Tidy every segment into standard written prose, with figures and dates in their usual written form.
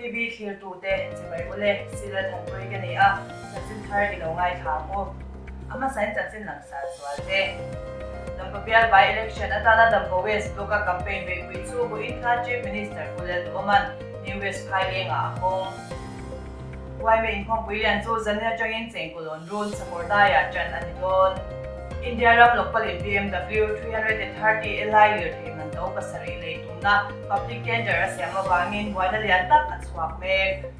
TV thlirtute chibai ule Sila Thanpui ka ni a, chanchin thar i lo ngaithla ang u. A hmasain chanchin langsar zual te. Dampa bial by election atana Dampa West Block-a campaign beihpui chu vawiin khan Chief Minister Pu Lalduhoman New West Phailengah a hawng. Yma inkhawmpui lian chu zanin atangin Chengkulawn Run Sakawrdaiah ṭan a ni dawn. India ram Lokpalin BMW 330 Li lirthei man to pasarih lei tumna public tender a siam avangin buaina lian tak a chhuak mek.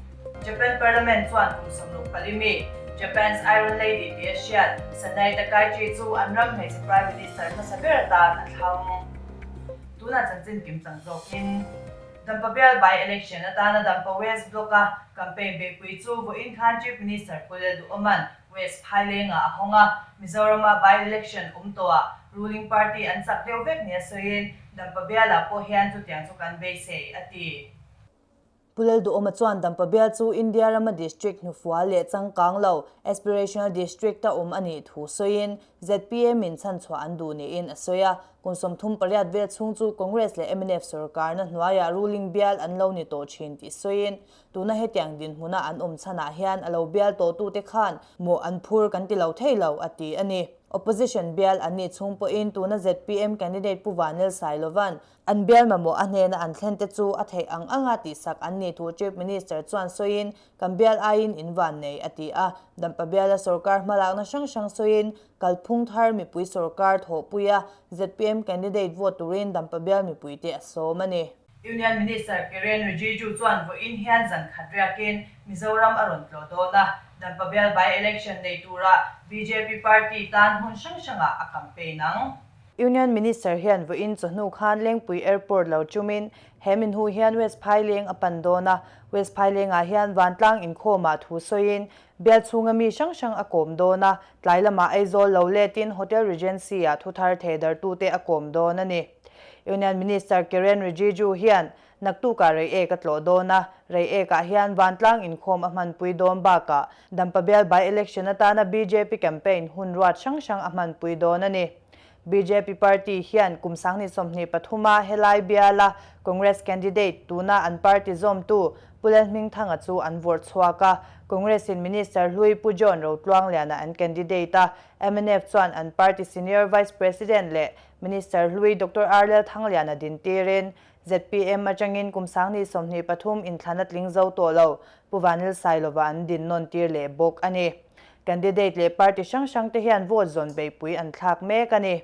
Japan Parliament chuan kum sawmruk pali mi Japan's Iron Lady tih a hriat Sanae Takaichi chu an ram hmeichhe Prime Minister hmasa ber atan a thlang. Tunah chanchin kim chang zawkin. Dampa bial by election atana Dampa West Block-a campaign beihpui chu vawiin khan Chief Minister Pu Lalduhoman West Phailengah a hawng a, Mizorama by election awm tawhah ruling party an chak deuh vek nia sawiin Dampa bialah pawh hian chutiang chu kan beisei, a ti. Pu Lalduhoma chuan Dampa bial chu India rama district hnufual leh changkang lo, aspirational district-a awm a nih thu sawiin zpm in chhanchhuah an duh niin a sawi a, kum 38 vel chhung chu Congress leh mnf sorkarna hnuaiah ruling bial an lo ni tawh thin tih sawiin, tuna hetiang dinhmuna an awm chhanah hian a lo bial tawhtute khan mawh an phur kan ti lo thei lo, a ti a ni. Opposition bial an nih chhung pawhin tuna zpm candidate Pu Vanel Sailova'n an bial mamawh a hnena an thlen te chu a theih ang anga tihsak an nih thu Chief Minister chuan sawiin, Kan bial aiin in van nei, a ti a. Dampa biala sorkar hmalakna hrang hrang sawiin kalphung thar mipui sorkar thawhpuia zpm candidate vote turin Dampa bial mipuite a sawm a ni. Union Minister Kiren Rijiju chuan vawiin hian zan khat riakin Mizoram a rawn tlawh dawn a, Dampa bial by-election nei tura bjp party tan hmun hrang hrangah a campaign ang. Union Minister hian vawiin chawhnu khan Lengpui Airport lo chumin he min hu hian West Phaileng a pan dawn a, West Phailengah hian vantlang inkhawmah thu sawiin bial chhunga mi hrang hrang a kawm dawn a, tlai lamah Aizawl lo letin Hotel Regency-ah thuthar theidartute a kawm dawn a ni. Union Minister Kiren Rijiju hian Naktukah Reiek a tlawh dawn a, Reiekah hian vantlang inkhawm a hmanpui dawn bakah Dampa bial by-election atana bjp campaign hun ruat hrang hrang a hmanpui dawn a ni. Bjp party hian kum 2023 a helai biala Congress candidate tuna an party zawmtu Pu Lalhmingthanga chu an vawrh chhuak a, Congress-in Minister hlui Pu John Rotluangliana an candidate a, mnf chuan an party senior vice president leh Minister hlui Doctor R Lalthangliana dintirin Zpm atangin kum 2023 inthlan a tling zo tawh lo, Pu Vanil Sailova an din nawn tir leh bawk a ni. Candidate leh party hrang hrang te hian vote zawn beihpui an thlak mek a ni.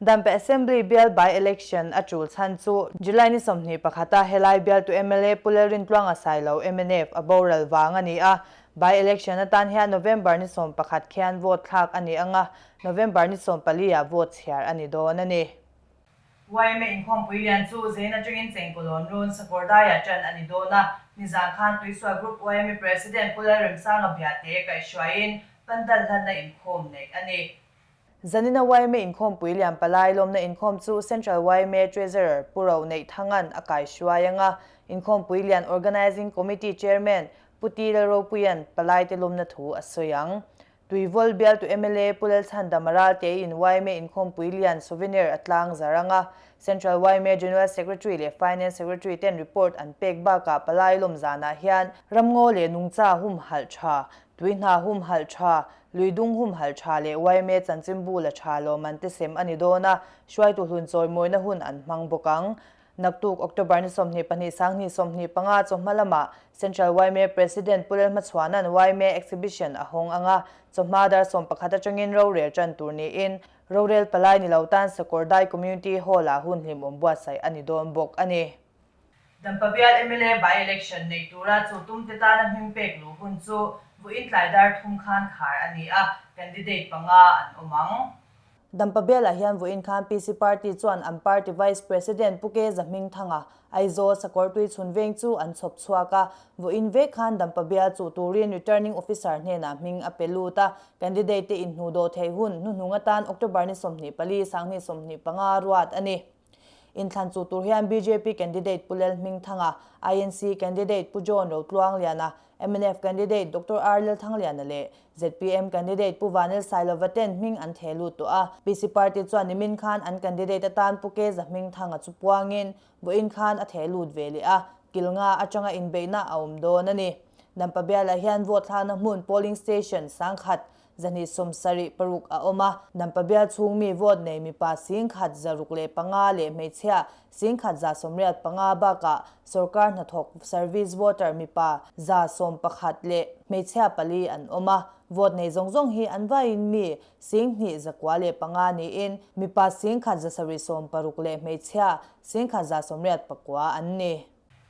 Dampa Assembly bial by election a tul chhan chu July ni 21 a helai bialtu mla Pu Lalrintluanga Sailo, mnf, a boral vang a ni a. By election atan hian November ni 11 khian vote thlak a ni ang a, November ni 14 ah vote chhiar a ni dawn a ni. Yma inkhawmpui lian chu Zain atangin Chengkawlawn run Sakawrdaiah ṭan a ni dawn a, nizan khan Tuisual Group yma President Pu Lalremsanga Biate kaihhruaiin pandal hlanna inkhawm neih a ni. Zanina yma inkhawmpui lian palai lawmna inkhawm chu Central yma Treasurer Pu Roneihthang'an a kaihhruai ang a, inkhawmpui lian Organising Committee Chairman Pu T Lalropuia'n palaite lawmna thu a sawi ang. Tuivawl bialtu mla Pu Lalchhandama Ralteiin yma inkhawmpui lian souvenir a tlang zar ang a, Central yma General Secretary leh Finance Secretary ten report an pek bakah palai lawm zanah hian ramngaw leh nungcha humhalh tha, tuihna humhalh tha, luidung humhalh tha leh yma chanchinbu la tha lawmman te sem a ni dawn a, hruaitu hlun chawimawina hun an hmang bawk ang. Naktuk October ni 22 2025 chawhma lamah Central yma President Pu Lalhmachhuana'n yma Exhibition a hawng ang a, chawhma dar 11 atangin rorel tan tur niin rorel palai ni lo tan Sakawrdai Community Hall-ah hun hlimawm buatsaih a ni dawn bawk a ni. Dampa bial mla by-election nei tura chu tumte tana hming pek luh hun chu vawiin tlai dar thum khan khar a ni a, candidate panga an awm ang. Dampa bialah hian vawiin khan PC Party chuan an party Vice President Pu Ke Zahmingthanga, Aizawl Sakawrtui chhun veng chu an chhawp chhuak a. Vawiin vek khan Dampa bial chuh turin Returning Officer hnenah hming a pe lut a. Candidate te inhnuh dawh theih hun hnuhnung atan October ni 24, 2025 ruat a ni. Inthlan chuh tur hian bjp candidate Pu Lalhmingthanga, INC candidate Pu John Rotluangliana, mnf candidate Doctor R Lalthangliana leh zpm candidate Pu Vanil Sailova ten hming an theh lut tawh a. PC party chuan nimin khan an candidate atan Pu Ke Zahmingthanga chu puangin vawiin khan a theh lut ve leh a. Kil nga atanga inbeihna a awm dawn a ni. Dampa bialah hian vote thlakna hmun polling station 10,000 276 a awm a. Dampa bial chhung mi vote nei mipa 10,105 leh hmeichhia 1185 bakah sorkar hnathawk service voter mipa 111 leh hmeichhia pali an awm a. Vote nei zawng zawng hi an vaiin mi 2905 niin mipa 1176 leh hmeichhia 1189 an ni.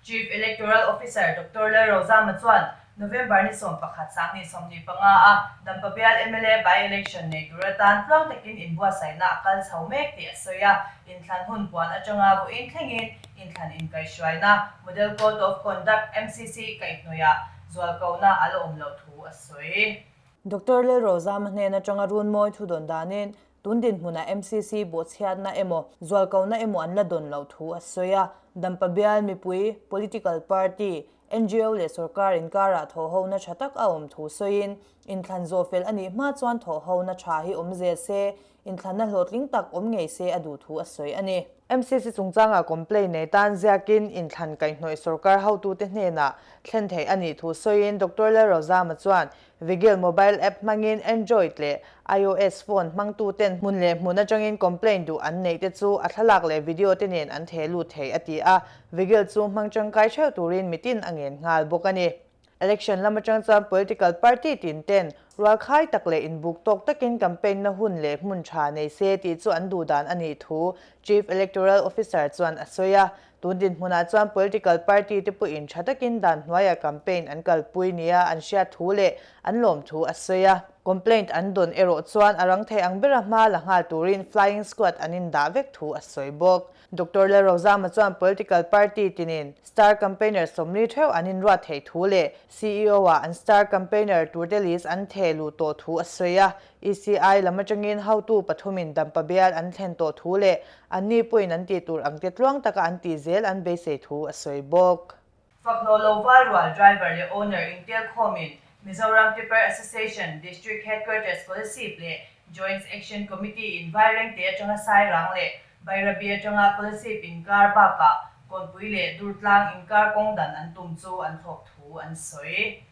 Chief Electoral Officer Doctor Lalrozama chuan November ni 11 2025 a Dampa bial mla by-election nei tur atan tluang takin inbuatsaihna a kal chho mek tih a sawi a, inthlan hun puan atanga vawiin thlengin inthlan inkaihhruaina Model Code of Conduct, MCC, kaihhnawihah zualkohna a la awm loh thu a sawi. Doctor Lalrozama hnen atanga runmawi thu dawn danin Tun dinhmunah MCC bawhchhiatna emaw, zualkohna emaw an la dawn loh thu a sawi a. Dampa bial mipui, political party, ngo leh sorkar inkarah thawhhona tha tak a awm thu sawiin, inthlan zawh fel a nih hma chuan thawhhona tha hi awm zel se, inthlanna hlawhtling tak awm ngei se a duh thu a sawi a ni. MCC chungchangah complaint nei tan ziakin inthlan kaihhnawih sorkar hotute hnenah thlen theih a nih thu sawiin Doctor Lalrozama chuan Vigil mobile app hmangin Android leh iOS phone hmangtuten hmun leh hmun atangin complaint duh an neih te chu a thlalak leh video te nen an theh lut thei a ti a, Vigil chu hmang tangkai theuh turin mitin a ngen nghal bawk a ni. Election lam atang chuan political party tin ten rualkhai tak leh inbuk tawk takin campaign na hun leh hmun tha nei se tih chu an duh dan a nih thu Chief Electoral Officer chuan a sawi a. Tun dinhmunah chuan political party te pawhin tha takin dan hnuaiah campaign an kalpui nia an hriat thu leh an lawm thu a sawi a. Complaint an dawn erawh chuan a rang thei ang bera hma la nghal turin flying squad an indah vek thu a sawi bawk. Doctor Lalrozama chuan political party tinin star campaigner 40 theuh an inruat theih thu leh CEO-ah an star campaigner turte list an theh luh tawh thu a sawi a. ECI lam atangin hotu pathumin Dampa bial an thlen tawh thu leh anni pawhin an tih tur ang te tluang taka an tih zel an beisei thu a sawi bawk. Fakhlawh lo val rual driver leh owner intel khawmin Mizoram Tipper Association District Headquarters Kolasib leh Joint Action Committee in Vairengte atanga Sairang leh Bairabi atanga Kolasib inkar bakah Kawnpui leh Durtlang inkar kawng dan an tum chu an thlawp thu an sawi.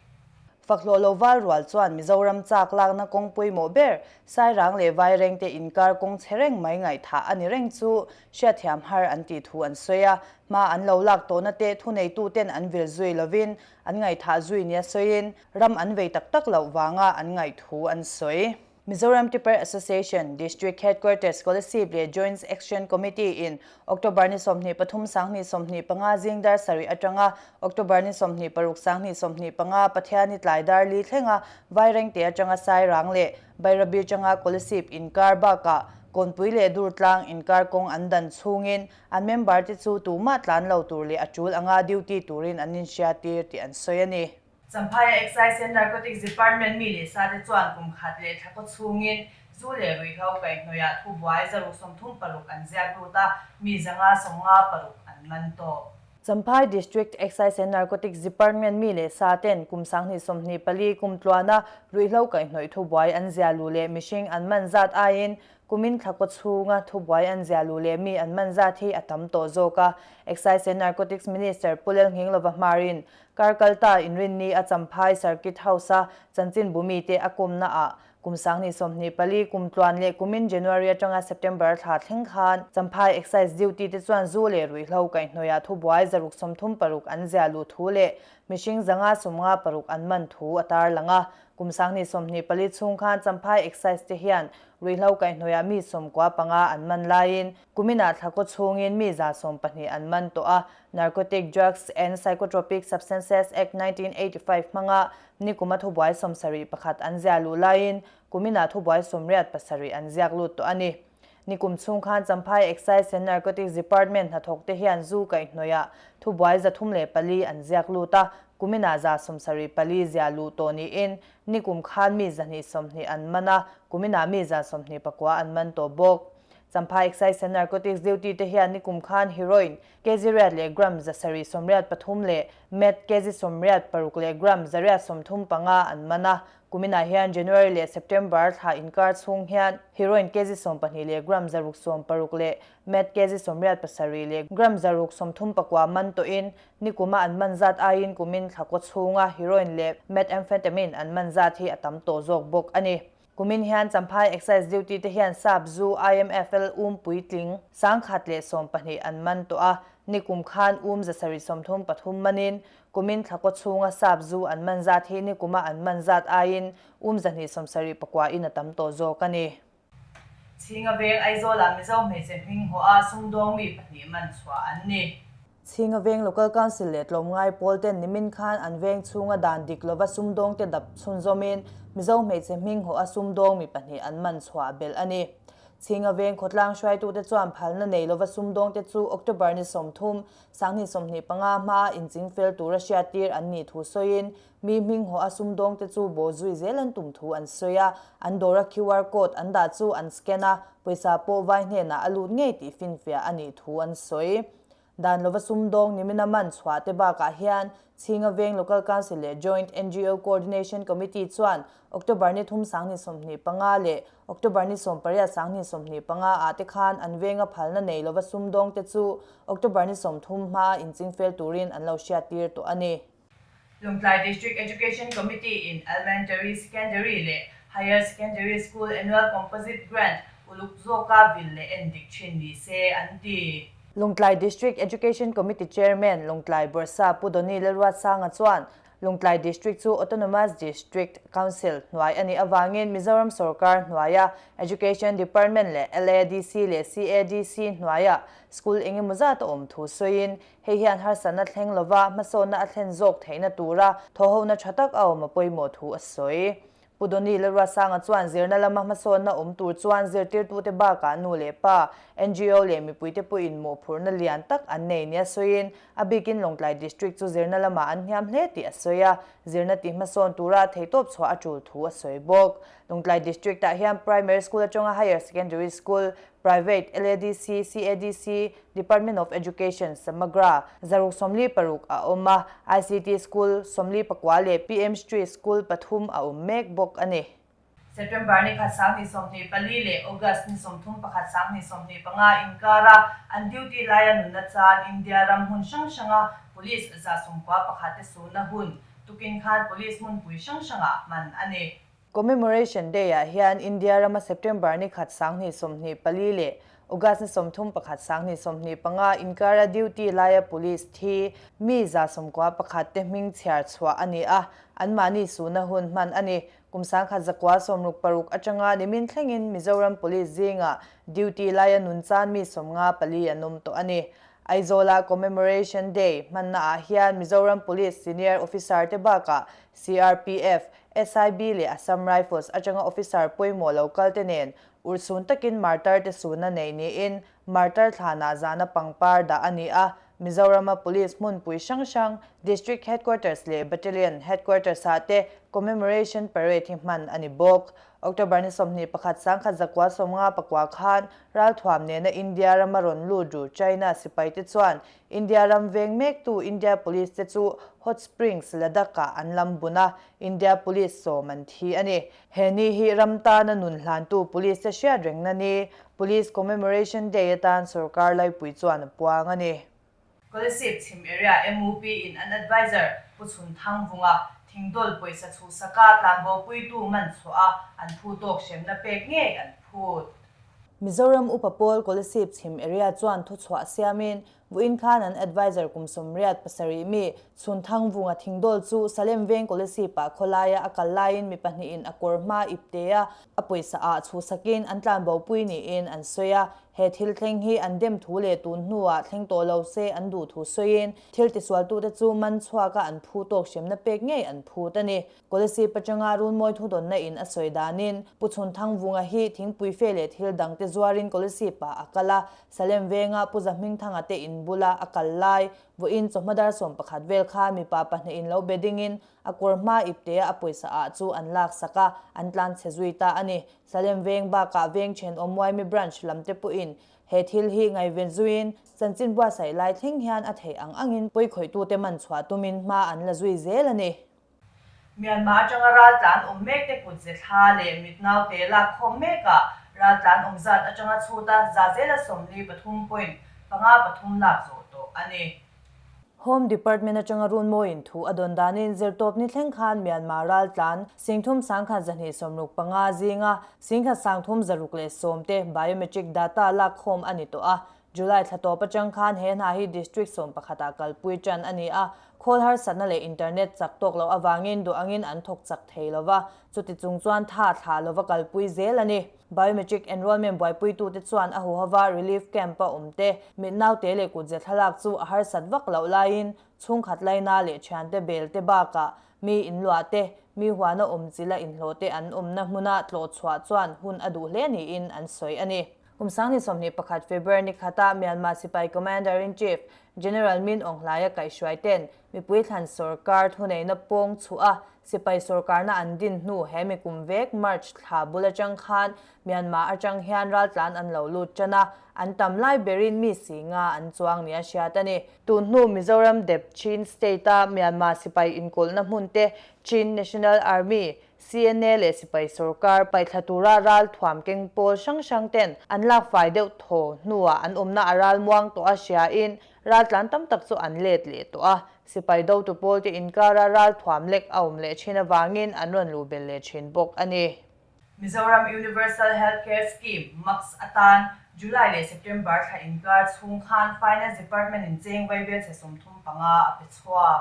Fakhlawh lo val rual chuan Mizoram chak lakna kawng pawimawh ber Sairang leh Vairengte inkar kawng chhe reng mai ngaihthah a ni reng chu hriatthiam har an tih thu an sawi a. Hma an lo lak tawhna te thuneituten an vil zui lovin an ngaihthah zui nia sawiin ram an vei tak tak loh vanga an ngaih thu an sawi. Mizoram Tipper Association, District Headquarters Kolasib leh Joint Action Committee in October ni 23 2025 zing dar sarih atanga October ni 26 2025 Pathianni tlai dar li thlenga Vairengte atanga Sairang leh Bairabi atanga Kolasib inkar bakah Kawnpui leh Durtlang inkar kawng an dan chhungin an member te chu tumah tlan lo tur leh a tul anga duty turin an inhriattir tih an sawi a ni. Champhaia Excise and Narcotics Department mi leh sa te chuan kum khat leh thla kaw chhungin zu leh ruihhlo kaihhnawihah thubuai 136 an ziak lut a, mi 556 an man tawh. Champhai District Excise and Narcotics Department mi leh sa ten kum 2024 kum tluana ruihhlo kaihhnawih thubuai an zia lu leh mihring an man zat aiin kumin thla kaw chhunga thubuai an zia lu leh mi an man zat hi a tam tawh zawk a. Excise and Narcotics Minister Pu Lelnghinglova Hmarin Karkalta inrinni a Champhai Circuit House-a chanchin bumi te a kawmna ah kum 2024 kum tluan leh kumin January atanga September thla thleng khan Champhai Excise duty te chuan zu leh ruihhlo kaihhnawihah thubuai 136 an zia luh thu leh mihring 556 an man thu a tarlang a. Kum 2024 chhung khan Champhai Excise te hian ruihhlo kaihhnawihah mi 95 an man laiin kuminah thla kaw chhungin mi 120 an man tawh a. Narcotic Drugs and Psychotropic Substances Act 1985 hmanga nikuma thubuai 71 an zia luh laiin kuminah thubuai 87 an ziak lut tawh a ni. Nikum chhung khan Champhai Excise and Narcotics Department hnathawk te hian zu kaihhnawihah thubuai 304 an ziak lut a, kuminah 174 zia luh tawh niin nikum khan mi 220 an man a, kuminah mi 129 an man tawh bawk. Champhai Excise and Narcotics Duty te hian nikum khan heroin kg riat leh gram 773 leh meth kg 86 leh gram 135 an man a. Kuminah hian January leh September thla inkar chhung hian heroin kg 12 leh gram 660 leh meth kg 87 leh gram 634 man tawhin nikuma an man zat aiin kumin thla kaw chhunga heroin leh methamphetamine an man zat hi a tam tawh zawk bawk a ni. Kumin hian Champhai Excise Duty te hian sap zu IMFL um puitling 112 an man tawh a, nikum khan um 733 manin kumin thla kaw chhunga sap zu an man zat hi nikuma an man zat aiin um 279 in a tam tawh zawk a ni. Chhinga veng Aizawlah Mizo hmeichhe hming haw a sumdawng mi pahnih man chhuah an ni. Chhinga veng Local Council leh tlawmngai pawl ten nimin khan an veng chhunga dan dik lova sumdawng te dap chhunzawmin Mizo hmeichhe hming haw a sumdawng mi pahnih an man chhuah belh a ni. Chhinga veng khawtlang hruaitute chuan phalna nei lova sumdawng te chu October ni 30, 2025 hmaa inching fel tura hriattir an nih thu sawiin Mi hming haw a sumdawng te chu baw zui zel an tum thu an sawi a, an dawra QR code an dah chu an scan a, pawisa pawh vai hnenah a lut ngei tih finfiah a nih thu an sawi. Dan lova sumdawng nimina man chhuah te bakah hian Chhinga Veng Local Council leh Joint ngo Coordination Committee chuan October ni 3 2025 leh October ni 18 2025 ah te khan an venga phalna nei lova sumdawng te chu October ni 30 hmaa inchingfel turin an lo hriattir tawh a ni. Lawngtlai District Education Committee in Elementary, Secondary leh Higher Secondary School Annual Composite Grant uluk zawka vil leh en dik thin ni se an ti. Lawngtlai District Education Committee Chairman Lawngtlai Bawrhsa Pu Donny Lalruatsanga chuan Lawngtlai District chu Autonomous District Council hnuai a nih avangin Mizoram sorkar hnuaia Education Department leh LADC leh CADC hnuaia school engemaw zat a awm thu sawiin Hei hian harsatna thleng lova hmasawnna a thlen zawk theihna tura thawhhona tha tak a awm a pawimawh thu a sawi. Pu Donny Lalruatsanga chuan zirna lama hmasawnna awm tur chuan zirtirtute bakah nu leh pa, ngo leh mipuite pawhin mawhphurhna lian tak an nei nia sawiin a bikin Lawngtlai District chu zirna lamah an hniam hle tih a sawi a, zirna tih hmasawn tura theihtawp chhuah a tul thu a sawi bawk. Lawngtlai District-ah hian Primary School atanga Higher Secondary School, Private, LADC, CADC, Department of Education, Samagra, 646 a awm a, ICT School 44 leh PM Shri School pathum a awm mek bawk a ni. September ni khat 2024 leh August ni 31 2025 inkara an duty laia nunna chan India ram hmun hrang hranga Police 91 te suhna hun tukin khan Police hmunpui hrang hrangah hman a ni. Commemoration Day-ah hian India rama September ni khat 2024 leh August ni 31 2025 inkara duty laia police thi mi 91 te hming chhiar chhuah a ni a, anmahni suhna hun hman a ni. Kum 1966 atanga nimin thlengin Mizoram Police zingah duty laia nun chan mi 54 an awm tawh a ni. Aizawla Commemoration Day hmannaah hian Mizoram Police Senior Officer te bakah CRPF, SIB leh Assam Rifles atanga officer pawimawh lo kal te nen urhsun takin martar te suna nei niin martar thlanah zahna pangpar dah a ni a. Mizorama Police hmunpui hrang hrang, District Headquarters leh Battalion Headquarters ah te Commemoration Parade hi hman a ni bawk. October ni 21 1954 khan ralthuam nena India rama rawn lut ru China sipaite chuan India ram veng mektu India Police te chu Hot Springs, Ladakh-ah an lam bun a, India Police sawm an thi a ni. He ni hi ram tana nun hlantu Police te hriat rengna ni, Police Commemoration Day atan sorkar laipui chuan a puang a ni. Kolasib chhim area MUP in an adviser Pu Chhun Thang Vunga thingdawl pawisa chhuhsaka tlanbopuitu man chhuah a, an phu tawk hremna pek ngei an phut. Mizoram Upa Pawl Kolasib chhim area chuan thuchhuah siamin Vawiin khan an adviser kum 87 mi Chhun Thang Vunga thingdawl chu Salem Veng Kolasib-ah khawlaia a kal laiin mi pahnihin a kawr hma ipte a, a pawisa ah chhuhsakin an tlanbopui niin an sawi a. He thil thleng hi an dem thu leh tun hnuah thleng tawh lo se an duh thu sawiin thil tisualtute chu man chhuaka an phu tawk hremna pek ngei an phut a ni. Kolasib atanga Runmawi thudawnna in a sawi danin Pu Chhun Thang Vunga hi thingpui fe leh thil dangte zuarin Kolasib-ah a kal a, Salem venga Pu Zahmingthanga te in in bula a kal lai. Vawiin chawhma dar 11 vel khan mipa pahnihin lo be dingin a kawr hma iptea a pawisa ah chu an laksak a, an tlan chhe zui ta a ni. Salem veng bakah veng thenawm Muaimi Branch lam te pawhin he thil hi ngaihven zuiin chanchin buatsaih lai thleng hian a theih ang angin pawikhawih-tute man chhuah tumin hma an la zui zel a ni. Myanmar atanga raltlan awm mek te kut ze thla leh mit naute lak khawm mekah raltlan awm zat atanga chhuta za zela 43.53 lak zawh tawh a ni. Home Department atanga runmawiin thu a dawn danin zirtawpni thleng khan Myanmar raltlan 3165 zinga 1310 te biometric data lak khawm a ni tawh a. July thla tawp atang khan he hna hi District 11 ah kalpui tan a ni a, khawl harsatna leh internet chak tawk loh avangin duh angin an thawk chak thei lo va, chuti chung chuan tha thlah lova kalpui zel a ni. Biometric enrollment buaipuitute chuan a huhova relief camp-a awm te, mit naute leh kutze thlalak chu a harsat vak loh laiin chhungkhat laina leh thiante bel te bakah mi inluah te, mi huana awm chila inhlawh te an awmna hmuna tlawh chhuah chuan hun a duh hle niin an sawi a ni. Kum 2021 February ni khata Myanmar sipai Commander-in-Chief General Min Aung Hlaia kaihhruai ten mipui thlan sorkar thuneihna pawng chhuh a, sipai sorkarna an din hnu he mi kum vek March thla bul atang khan Myanmar atang hian raltlan an lo lut tan a, an tam lai berin mi si nga an chuang nia hriat a ni. Tun hnu Mizoram dep Chin State-a Myanmar sipai inkawlhna hmun te Chin National Army, CNA leh sipai sorkar paihthla tura ral thuam keng pawl hrang hrang ten an lak fai deuh thaw hnuah an awmna a ral muang tawh a hriain ral tlan tam tak chu an let leh tawh a. Sipai dotu pawl te inkara ral thuam lek a awm leh thin avangin an rawn luh belh leh thin bawk a ni. Mizoram Universal Health Care Scheme, MUCS, atan July leh September thla inkar chhung khan Finance Department in cheng vaibel chhe 35 a pe chhuak.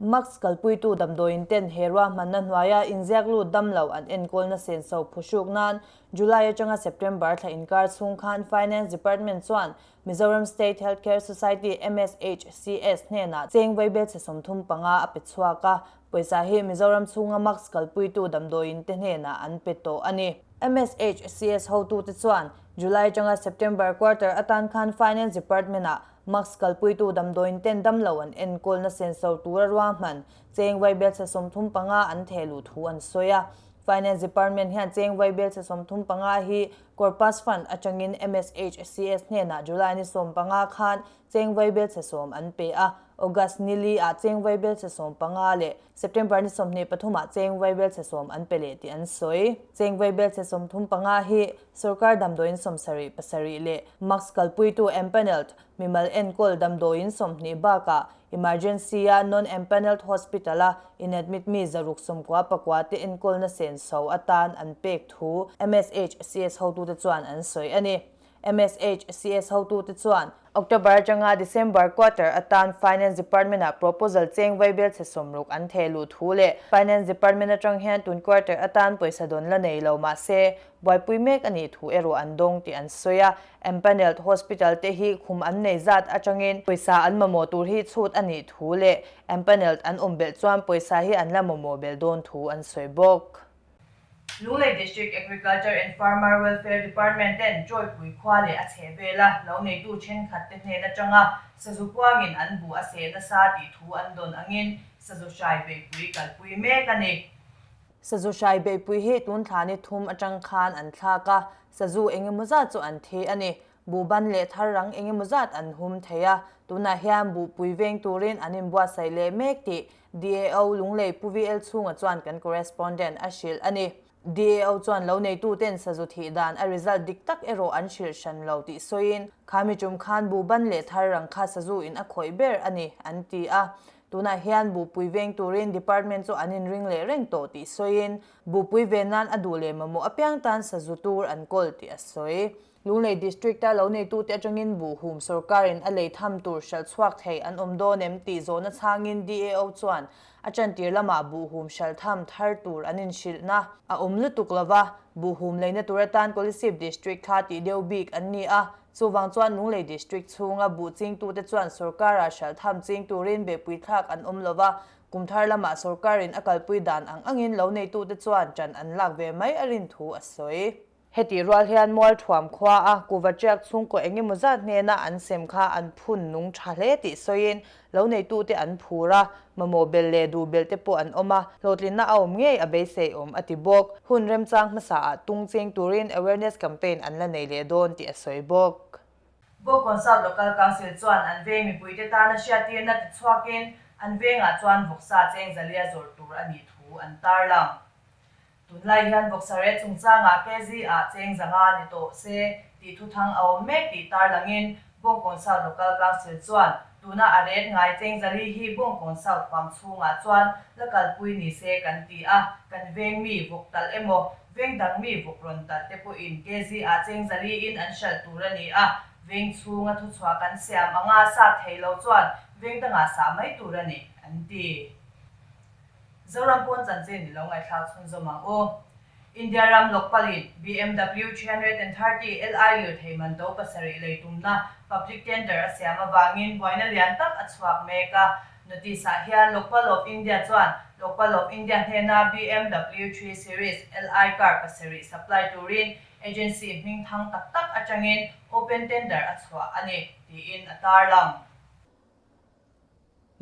MUCS kalpuitu damdawiin ten he ruahmanna hnuaia inziak lut dam lo an enkawlna senso phuhruk nan July atanga September thla inkar chhung khan Finance Department chuan Mizoram State Health Care Society, MSHCS, hnenah cheng vaibel chhe 35 a pe chhuak a, pawisa hi Mizoram chhunga MUCS kalpuitu damdawiin te hnenah an pe tawh a ni. MSHCS hotute chuan July atanga September quarter atan khan Finance Department-ah MUCS kalpuitu damdawiin ten damlo an enkawlna senso tura ruahman cheng vaibel chhe 35 an theh luh thu an sawi a. Finance Department hian cheng vaibel chhe 35 hi Corpus Fund atangin MSHCS hnenah July ni 15 khan cheng vaibel chhe 10 an pe a, August ni li ah cheng vaibel chhe 15 leh September ni 23 ah cheng vaibel chhe 10 an pe leh tih an sawi. Cheng vaibel chhe 35 hi sorkar damdawiin 77 leh MUCS kalpuitu empanelled mimal enkawl damdawiin 20 bakah emergency-a non-empanelled hospital-a inadmit mi 699 te enkawlna senso atan an pek thu MSHCS hotute chuan an sawi a ni. MSHCS hotute chuan October atanga December quarter atan Finance Department-ah proposal cheng vaibel chhe 60 an theh luh thu leh Finance Department atang hian tun quarter atan pawisa dawn la nei lo mahse buaipui mek a nih thu erawh an dawng tih an sawi a. Empanelled hospital te hi khum an nei zat atangin pawisa an mamawh tur hi chhut a nih thu leh empanelled an awm belh chuan pawisa hi an la mamawh belh dawn thu an sawi bawk. Lunglei District Agriculture and Farmer Welfare Department ten Chawipui khua leh a chheh vela lo neitu thenkhat te hnen atanga sazu kuangin an buh a seh nasa tih thu an dawn angin sazu hrai beihpui kalpui mek a ni. Sazu hrai beihpui hi tun thla ni thum atang khan an thlak a, sazu engemaw zat chu an thi a ni. Buh ban leh thar rang engemaw zat an hum thei a, tunah hian buhpui veng turin an inbuatsaih leh mek tih DAO Lunglei Pu VL chhunga chuan kan correspondent a hrilh a ni. DAO chuan lo neituten sazu thih dan a result dik tak erawh an hrilh hran lo tih sawiin, khami tum khan buh ban leh thar rang kha sazu in a khawih ber a ni, an ti a. Tunah hian buhpui veng turin department chu an inring leh reng tawh tih sawiin, buhpui ven nan a duh leh mamawh apiang tan sazu tur an kawl tih a sawi. Lunglei District-a lo neitute atangin buhhum sorkarin a lei tham tur hralh chhuak thei an awm dawn em tih zawhna chhangin DAO chuan a chantir lamah buhhum hralh tham thar tur an inhrilhna a awm lutuk lova, buhhum leina tur atan Kolasib District kha tih deuh bik an ni a, chuvang chuan Lunglei District chhunga buh chingtute chuan sorkara hralh tham ching turin behpui thlak an awm lova, kum thar lamah sorkarin a kalpui dan ang angin lo neitute chuan ṭan an lak ve mai a rin thu a sawi. Hetih rual hian Mualthuam khua a kuva ṭiak chhungkaw eng emaw zat hnena an sem kha an phun nung ṭha hle tih sawiin lo neitute an phur a, mamawh belh leh duh belh te pawh an awm a, hlawhtlinna a awm ngei a beisei awm a ti bawk. Hun remchang hmasa ah tung cheng turin awareness campaign an la nei leh dawn tih a sawi bawk. Bawkkawn South Local Council chuan an veng mipuite tana hriattirna tichhuakin an vengah chuan vawksa cheng zalia zawrh tur a nih thu an tarlang. Tunlai hian vawksa reh chungchangah KZ-ah cheng zanga ni tawh se tih thuthang a awm mek tih tarlangin Bawngkawn South Local Council chuan tuna a ret ngai cheng zali hi Bawngkawn South huam chhungah chuan la kalpui ni se kan ti a, kan veng mi vawk talh emaw veng dang mi vawk rawn talh te pawhin KZ-ah cheng zaliin an hralh tur a ni a, veng chhunga thuchhuah kan siam anga sat thei lo chuan veng dangah sah mai tur a ni, an ti. Zoram pawn chanchin i lo ngaihthlak chhunzawm ang u. India ram Lokpalin BMW 330 Li lirthei man to pasarih lei tumna public tender a siam avangin buaina lian tak a chhuak mek a. Notice ah hian Lokpal of India chuan Lokpal of India hnena BMW 3 Series Li car pasarih supply turin agency hming thang tak tak atangin open tender a chhuah a ni, tiin a tarlang.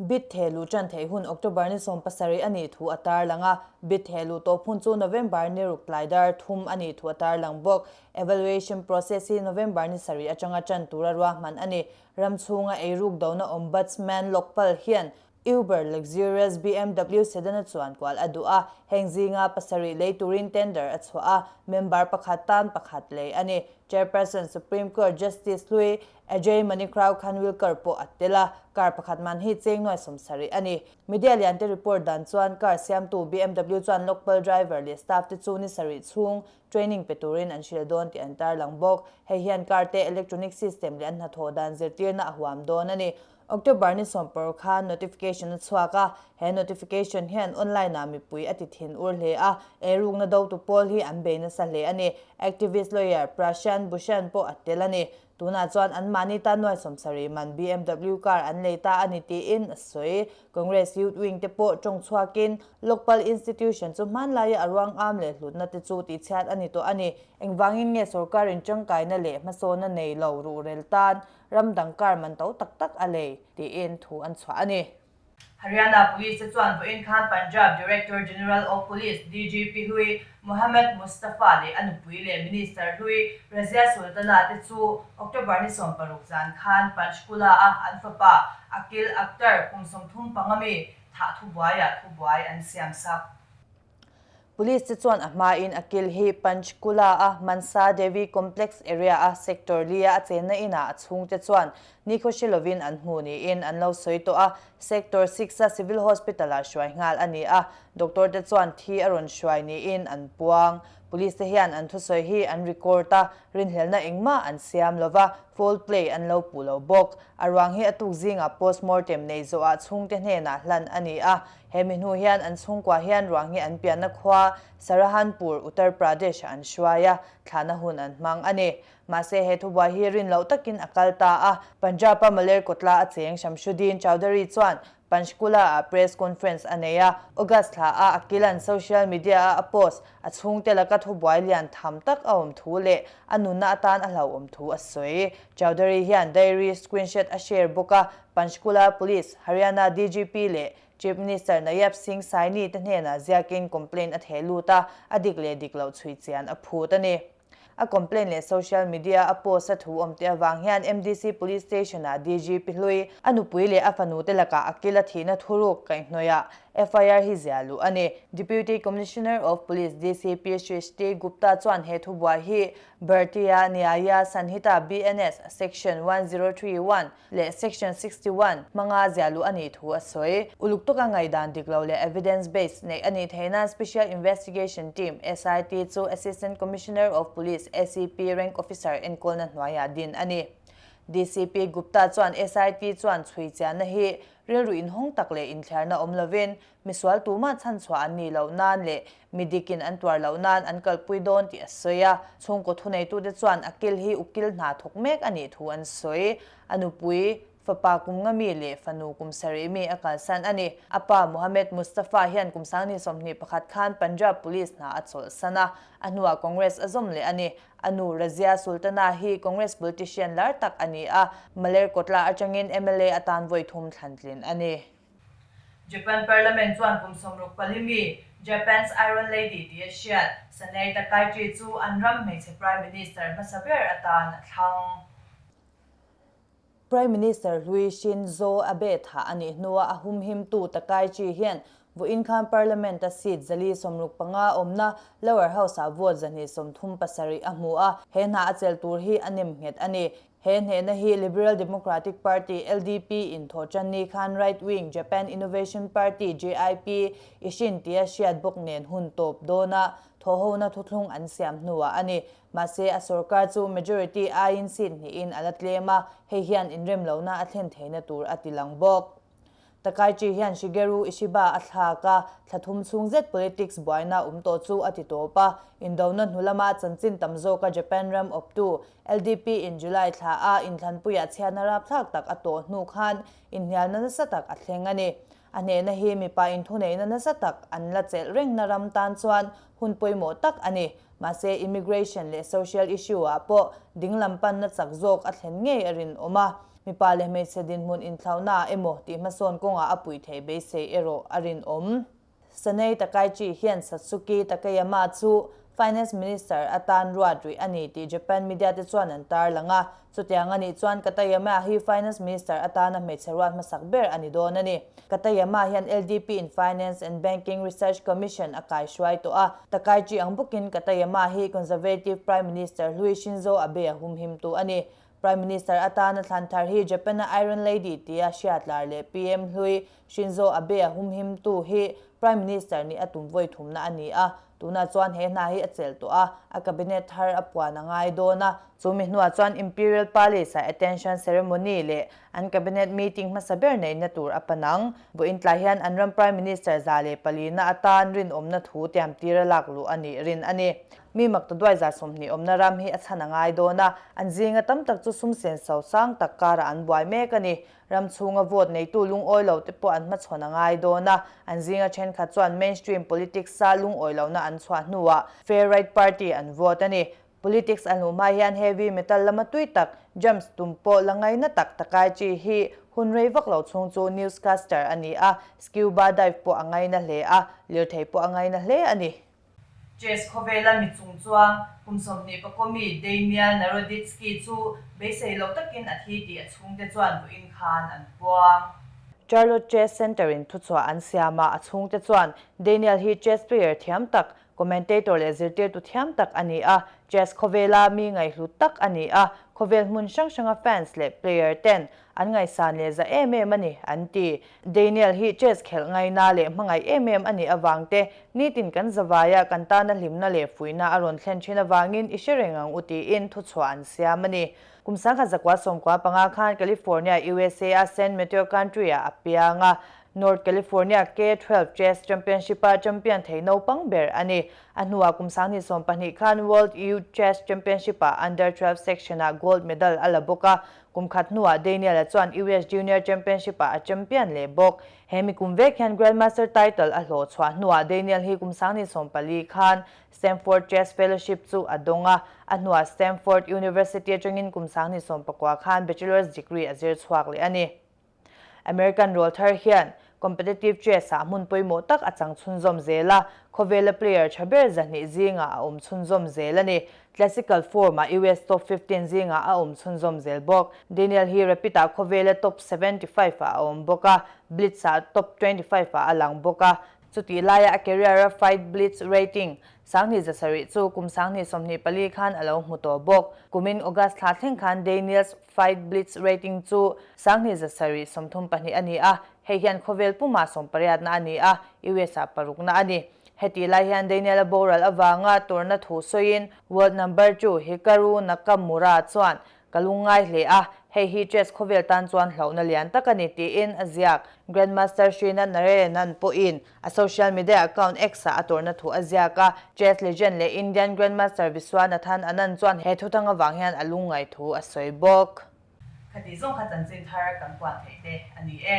Bid thehluh ṭan theih hun October ni 17 a nih thu a tarlang a, bid thehluh tawp hun chu November ni ruk tlai dar thum a nih thu a tarlang bawk. Evaluation process hi November ni sarih aṭanga ṭan tura ruahman a ni. Ram chhunga eiruk dona Ombudsman Lokpal hian Uber luxurious BMW sedan a chuan kual a duh a, heng zinga pasarih lei turin tender a chhuah a, member pakhat tan pakhat lei a ni. Chairperson Supreme Court Justice hlui Ajay Manikrao Khanwilkar pawh a tel a, car pakhat man hi cheng nuai 70 a ni. Media liante report dan chuan car siamtu BMW chuan Lokpal driver leh staff te chu ni sarih chhung training pe turin an hrilh dawn tih an tarlang bawk. Hei hian car te electronic system leh an hnathawh dan zirtirna a huam dawn a ni. October ni sawmpawr khan notification a chhuak a, he notification hian online ah mipui a ti thin ur hle a, eirukna dotu pawl hi an bei nasa hle a ni. Activist lawyer Prashant Bhushan pawh a tel a ni. Tunah chuan anmahni tan nuai 70 man BMW car an lei ta a ni tiin a sawi. Congress Youth Wing te pawh tawng chhuakin Lokpal Institution chu hmanlaia a ruang am leh hlutna te chu tihchhiat a ni tawh a ni. Engvangin nge sorkarin tangkaina leh hmasawna nei lo ruhrel tan ram dang car man to tak tak a lei tiin thu an chhuah a ni. Haryana Police te chuan vawiin khan Punjab Director General of Police, DGP, hlui Mohammad Mustafa leh a nupui leh Minister hlui Razia Sultana te chu October ni 16 zan khan Panchkula a an fapa Akil Akhtar kum 35 mi thah thubuaiah thubuai an siam sak. Police te chuan a hmain Akil hi Panchkula a Mansa Devi Complex area a Sector li-a a chenna inah a chhungte chuan nikhaw hre lovin an hmu niin an lo sawi tawh a, Sector 6 a Civil Hospital-ah hruai nghal a ni a, doctor te chuan thi a rawn hruai niin an puang. Police te hian an thusawi hi an record a, rinhlelna engmah an siam lova, foul play an lo puh lo bawk. A ruang hi a tuk zingah postmortem nei zawhah chhungte hnenah hlan a ni a, He mi hnu hian an chhungkua hian ruang hi an pianna khua Sarahanpur, Uttar Pradesh ah an hruai a, thlahna hun an hmang a ni. Mahse he thubuai hi rin loh takin a kal ta a, Punjab-a Malerkotla a cheng Shamshuddin Chowdhury chuan Panchkula ah press conference a nei a, August thla a Akilan social media a a post, a chhungte laka thubuai lian tham tak a awm thu leh a nunna atan a hlauhawm thu a sawi. Chowdhury hian diary screenshot a share bawk a, Panchkula Police, Haryana DGP leh Chief Minister Nayab Singh Saini te hnenah ziakin complaint a theh lut a, a dik leh dik loh chhui chian a phut a ni. A complaint leh social media a post a thu awm te avang hian MDC Police Station-ah DGP hlui, a nupui leh a fanu te lakah a kil a thihna thuruk kaihhnawihah FIR hi ziah luh a ni. Deputy Commissioner of Police, DCP, Srishti Gupta chuan he thubuai hi Bharatiya Nyaya Sanhita, BNS, Section 1031, leh Section 61 hmanga ziah luh a nih thu a sawi. Uluk tawka ngaihdan dik lo leh evidence based neih a nih theih nan Special Investigation Team, SIT, chu Assistant Commissioner of Police, ACP, rank officer enkawlna hnuaiah din a ni. DCP Gupta chuan SIT chuan chhui chianna hi rilru inhawng tak leh inthliarna awm lovin misual tumah chhanchhuah an nih loh nan leh mi dikin an tuar loh nan an kalpui dawn tih a sawi a. Chhungkaw thuneitute chuan a kil hi ukil hna thawk mek a nih thu an sawi. A nupui. Fapa kum nga mi leh fanu kum sarih mi a kalsan a ni. A pa Mohammed Mustafa hian kum 2021 khan Punjab Police hna a chawlhsan a, a hnuah Congress a zawm leh a ni. A nu Razia Sultana hi Congress politician lar tak a ni a, Malerkotla atangin mla atan vawi thum thlan tlin a ni. Japan Parliament chuan kum 64 mi Japan's Iron Lady tia hriat Sanae Takaichi chu an ram hmeichhe Prime Minister hmasa ber atan a thlang. Prime Minister hlui Shinzo Abe thah a nih hnua a humhimtu Takaichi hian vawiin khan Parliament a seat 165 awmna Lower House-ah vote 137 a hmu a, he hna a chelh tur hi a nem nghet a ni. He hnehna hi Liberal Democratic Party, LDP, in thawhṭan ni khan right-wing Japan Innovation Party, JIP, Ishin tia hriat bawk nen hun tawp dawna thawhhona thuthlung an siam hnuah a ni. Mahse, a sorkar chu majority aiin seat hnihin a la tlem a, hei hian inremlohna a thlen theihna tur a ti lang bawk. Takaichi hian Shigeru Ishiba a thlak a, thla thum chhung zet politics buaina awm tawh chu a ti tawp a. Indona hnu lama chanchin tam zawka Japan ram awptu LDP in July thla a inthlanpuiah chhiatna rapthlak tak a tawh hnu khan inhnialna nasa tak a thleng a ni. A hnehna hi mipa inthuneihna nasa tak an la chelh rengna ram tan chuan hun pawimawh tak a ni. Mahse, immigration leh social issue-ah pawh dinglam panna chak zawk a thlen ngei a rinawm a. Mipa leh hmeichhe dinhmun inthlauhnaah emaw tih hmasawn kawngah a puih theih beisei erawh a rinawm. Sanae Takaichi hian Satsuki Takeyama chu Finance Minister atan ruat rih a ni tih Japan media te chuan an tarlang a. Chutiang a nih chuan Katayama hi Finance Minister atana hmeichhe ruat hmasak ber a ni dawn a ni. Katayama hian LDP in Finance and Banking Research Commission a kaihruai tawh a. Takaichi ang bawkin Katayama hi Conservative Prime Minister hlui Shinzo Abe a humhimtu a ni. Prime Minister atana thlan thar hi Japan-a Iron Lady tia hriatlar leh PM hlui Shinzo Abe a humhimtu hi Prime Minister nih a tum vawi thumna a ni a, tunah chuan he hna hi a chelh tawh a, a cabinet thar a puan a ngai dawn a. Chu mi hnuah chuan Imperial Palace-ah attention ceremony leh an cabinet meeting hmasa ber neihna tur a pan ang. Vawiin tlai hian an ram Prime Minister 104na atan rinawmna thu tiamtir a lak luh a nih rin a ni. Mi mak ta duai 120 awmna ram hi a chhan a ngai dawn a, an zinga tam tak chu sum sen so sang tak karah an buai mek a ni. Ram chhunga vote neitu lungawi lo te pawh an hmachhawn a ngai dawn a, an zinga thenkhat chuan mainstream politics-a lungawi lohna an chhuah hnuah Fair Right Party an vote a ni. Politics a hnuh hma hian heavy metal lama tui tak, drums tum pawh la ngaina tak Takaichi hi hun rei vak lo chhung chu newscaster a ni a, scuba dive pawh a ngaina hle a, lirthei pawh a ngaina hle a ni. Chess khawvela mi chung chuang kum 24 mi Daniel Naroditsky chu beisei loh takin a thi tih a chhungte chuan vawiin khan an puang. Charlotte Chess Center-in thuchhuah an siam a, a chhungte chuan Daniel hi chess player thiam tak, commentator leh zirtirtu thiam tak a ni a, chess khawvela mi ngaihhlut tak a ni a, khawvel hmun hrang hranga fans leh player ten an ngaihsan leh za em em a ni, an ti. Daniel hi chess khelh ngaina leh hmangaih em em a nih avang te, nitin kan zavaia kan tana hlimna leh fuihna a rawn thlen thin avangin i hre reng ang u tiin thuchhuah an siam a ni. Kum 1995 khan California, USA a San Mateo Country-ah a piang a, North California K-12 Chess Championship-a champion thei naupang ber a ni. A hnuah kum 2020 khan World Youth Chess Championship-ah Under 12 section-ah gold medal a la bawk a, Kum khat hnuah Daniel-a chuan US Junior Championship-ah a champion leh bawk. He mi kum vek hian Grandmaster title a hlawh chhuah hnuah Daniel hi kum 2014 khan Stanford Chess Fellowship chu a dawng a, a hnuah Stanford University atangin kum 2019 khan Bachelor's degree a zir chhuak leh a ni. American rawlthar hian competitive chess-ah hmun pawimawh tak a chang chhunzawm zel a, khawvela player tha ber 200 zingah a awm chhunzawm zel a ni. Classical form-ah US top 15 zingah a awm chhunzawm zel bawk. Daniel hi rapid-ah khawvela top 75-ah a awm bawk a, blitz-ah top 25-ah a lang bawk a. Chutih laia a career-a FIDE Blitz rating 2700 chu kum 2024 khan a lo hmu tawh bawk. Kumin August thla thleng khan Daniel's FIDE Blitz rating chu 2732 a ni a, hei hian khawvel pumah 80na a ni a, US-ah parukna a ni. Hetih lai hian Daniel-a boral avanga tawrhna thu sawiin world number two Hikaru Nakamura chuan Ka lungngai hle a, hei hi chess khawvel tan chuan hlauhna lian tak a ni tiin a ziak. Grandmaster Srinath Narayanan pawhin a social media account X-ah a tawrhna thu a ziak a, chess legend leh Indian Grandmaster Viswanathan Anand chuan he thuthang avang hian a lungngai thu a sawi bawk. Khati zawng kha chanchin thar kan puan theih te a ni e.